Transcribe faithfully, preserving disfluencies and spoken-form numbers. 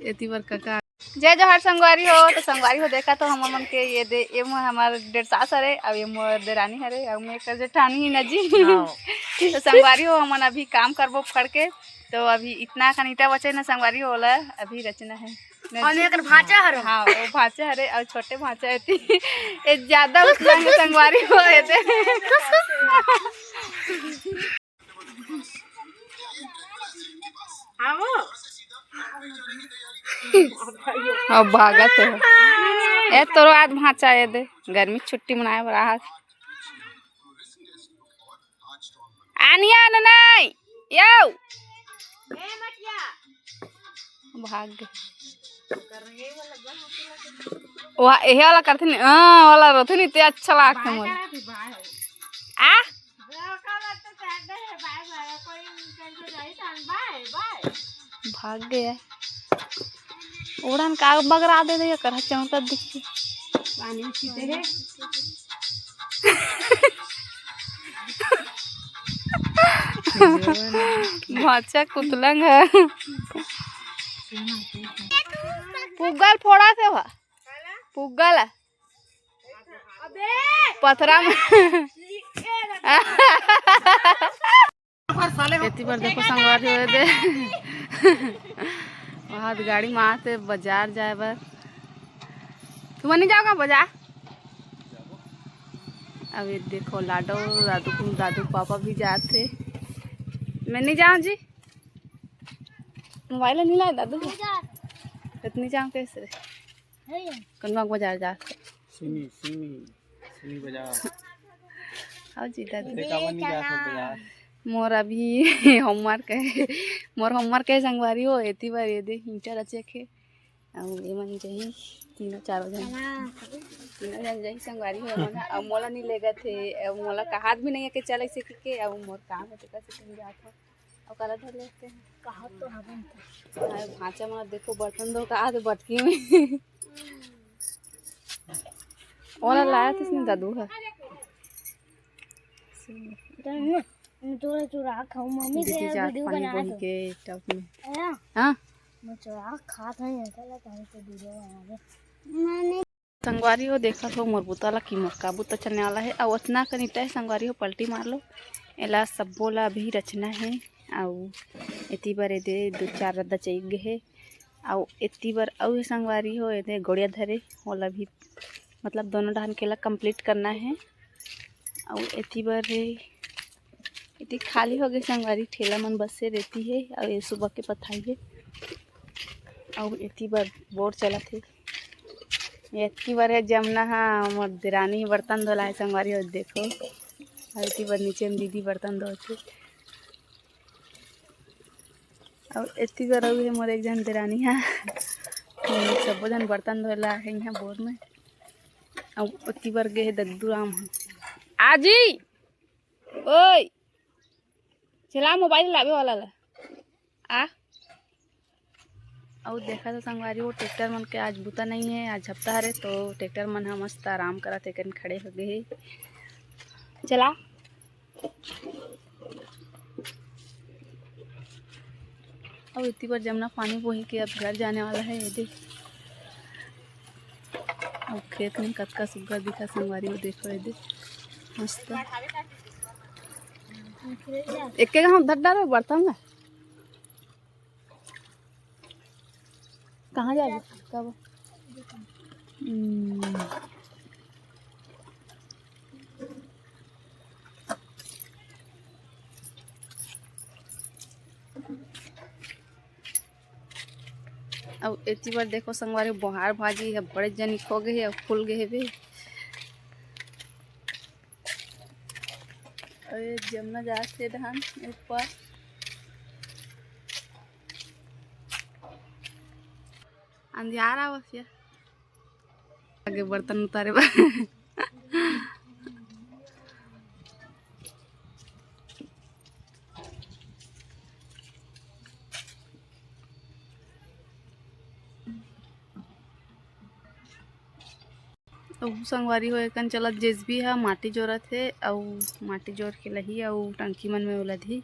एती बर कका। जय जोहार संगवारी हो। तो संगवारी हो, देखा तो हमर मन के ये दे, ये मोर हमर डेढ़ सास हरे, अउ ये मोर देरानी हरे, अउ मैं एकर जेठानी ही ना जी। हाँ। तो संगवारी हो, हमन अभी काम करबो फड़ के, तो अभी इतना कन ईटा बचे ना संगवारी हो, ओला अभी रचना है। अउ एकर भांचा हरे। हाँ, वो भांचा हरे, अउ छोटे भांचा एती। ये ज्यादा उतलंग संगवारी हो एदे। हाँ वो। अब भागत हे। ए तोरो आज भांचा एदे, गर्मी छुट्टी मनाए बर आहत। आनिया न नहीं, यो। भाग गे। वह, एहे वाला करथे नहीं, हाँ, वाला रथे नहीं, ते अच्छा लागथे मोला। आ? भाग गया। ओढ़न का बगरा दे दे, कर चमकत दिखती। पानी पीते हैं। भांचा कुतलंग है। पुग्गल फोड़ा से हुआ। पुग्गल है। पथरा में। एती बर देखो संगवारी हो दे। वहाँ गाड़ी में आते बाजार जाए बर। तुम नहीं जाओगा बाजार? अब ये देखो लाडो, दादू, दादू पापा भी जाते। मैं नहीं जाऊँ जी। मोबाइल नहीं लाए दादू? नहीं जा। इतनी जाऊँ कैसे? नहीं जा। कौन बाजार जाते? सिमी, सिमी, सिमी बाजार। हाँ जी दादू। बेटा बन गया सब बाजार। मोर अभी होमवर्क है, मोर होमवर्क है संगवारी हो, एती बर ये दे ईंटा रचे के। अउ ये मन जही तीनों चारों जन, तीनों जन जही संगवारी हो मन, अउ मोला नहीं लेगत हे, अउ मोला कहात भी नहीं है कि चल ऐसे कि के, अउ मोर काम है तो कैसे तुम जात हो, अउ कला धर लेते हैं। कहा तो हवन तो। अरे भांचा मन देखो बर्तन धो का आज बटकी में। ओला लाया था इसने दादू है। मैं थोड़ा चुरा खाऊं, मम्मी के दीदी जात वीडियो पानी बना बोही दो। के टब में। है ना? हाँ? मैं चुरा खात हूँ, ऐसा लगता है तो वीडियो बना दे। मैंने संगवारी हो देखत हो मोर बुता ला कि मोर का बुता चलने वाला है। अउ अतना कन ईटा है संगवारी हो, पलटी मार लो। एला सब्बो ला अभी रचना है। अउ एती बर एदे दो चार रद्दा चइक गे है। अउ एती बर अउ ये संगवारी हो एदे गोड़िया धरे, ओला भी मतलब दोनों डहान के ला complete करना है। अउ एती बर हे, एती खाली हो गए संगवारी, ठेला मन बसे रहती है। अउ ये सुबह के पथाई है। अउ एती बर बोर चलत हे। एतकी बर हे जमना हा, मोर देरानी बर्तन धोलाए संगवारी हो देखो। अउ एती बर नीचे में दीदी बर्तन धोथे। अउ एती बर अउ हे मोर एक झन देरानी हा। सब्बो झन बर्तन धोला है यहाँ बोर में। अउ ओती बर गे हे दद्दू राम हा। आजी! ओए! चला मोबाइल लावे वाला ला। आ? अउ देखा तो संगवारी हो ट्रैक्टर मन के आज बुता नहीं है, आज हफ्ता हरे तो ट्रैक्टर मन ह मस्त आराम करत हे, कन खड़े हो गए हे। चला। अउ एती बर जमना पानी बोही के अब घर जाने वाला है। ये देख, अब खेत में कतका सुग्घर दिखा संगवारी हो, देखो ये देख मस्त। एक एक हम धर डालो बर्तन में। कहाँ जाबे? कब? हम्म। अउ एती बर देखो संगवारी, बोहार भाजी ह बड़े जनिक हो गए हे अउ फूल गए हे बे। अरे जमना जात हे धान ऊपर। अंधियार आवत हे। आगे बर्तन उतारे बर। अउ संगवारी हो, एकन चलत जेसीबी ह माटी जोरत हे, अउ माटी जोर के लही, अउ टंकी मन में ओला दी।